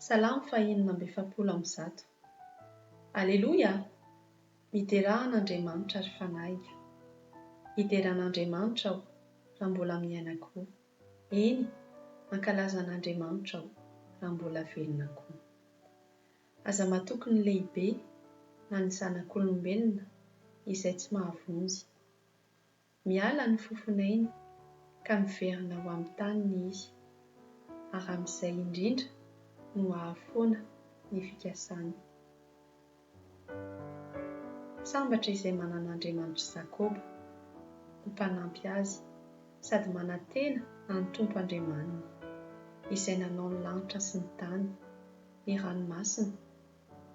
Salamo fahenina amby 140. Aleloia! Miderà an'Andriamanitra, ry fanahiko. Hidera an'Andriamanitra aho, raha mbola miaina koa. Eny, hankalaza an'Andriamanitra aho, raha mbola velona koa. Aza matoky ny lehibe, na ny zanak'olombelona, izay tsy mahavonjy. Miala ny fofon'ainy ka miverina ho amin'ny taniny izy, ary amin'izay indrindra no hahafoana ny fikasany. Sambatra izay manana Andriamanitr'i Jakoba ho mpanampy azy sady manantena an'ny Tompo Andriamaniny, izay nanao ny lanitra sy ny tany, ny ranomasina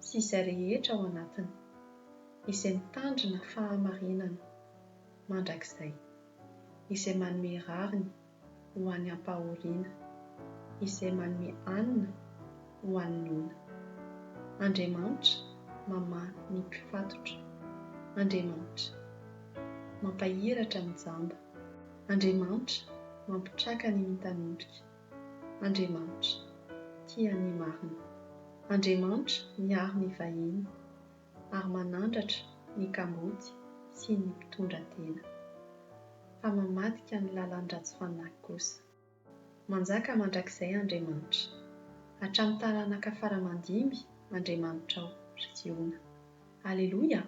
sy izay rehetra ao anatiny, izay mitandrina fahamarinana mandrakizay, izay manome rariny ho an'ny ampahoriana, izay manome hanina ho an'ny noana. Andriamanitra mamaha ny mpifatotra. Andriamanitra mampahiratra ny jamba. Andriamanitra mampitraka ny mitanondrika. Andriamanitra tia ny marina. Andriamanitra miaro ny vahiny ary manandratra ny kamboty sy ny mpitondra tena, fa mamadika ny lalan-dratsy fanahy kosa. Manjaka mandrakizay Andriamanitra, hatramin'ny taranaka fara aman-dimby Andriamanitrao, ry Ziona. Aleloia!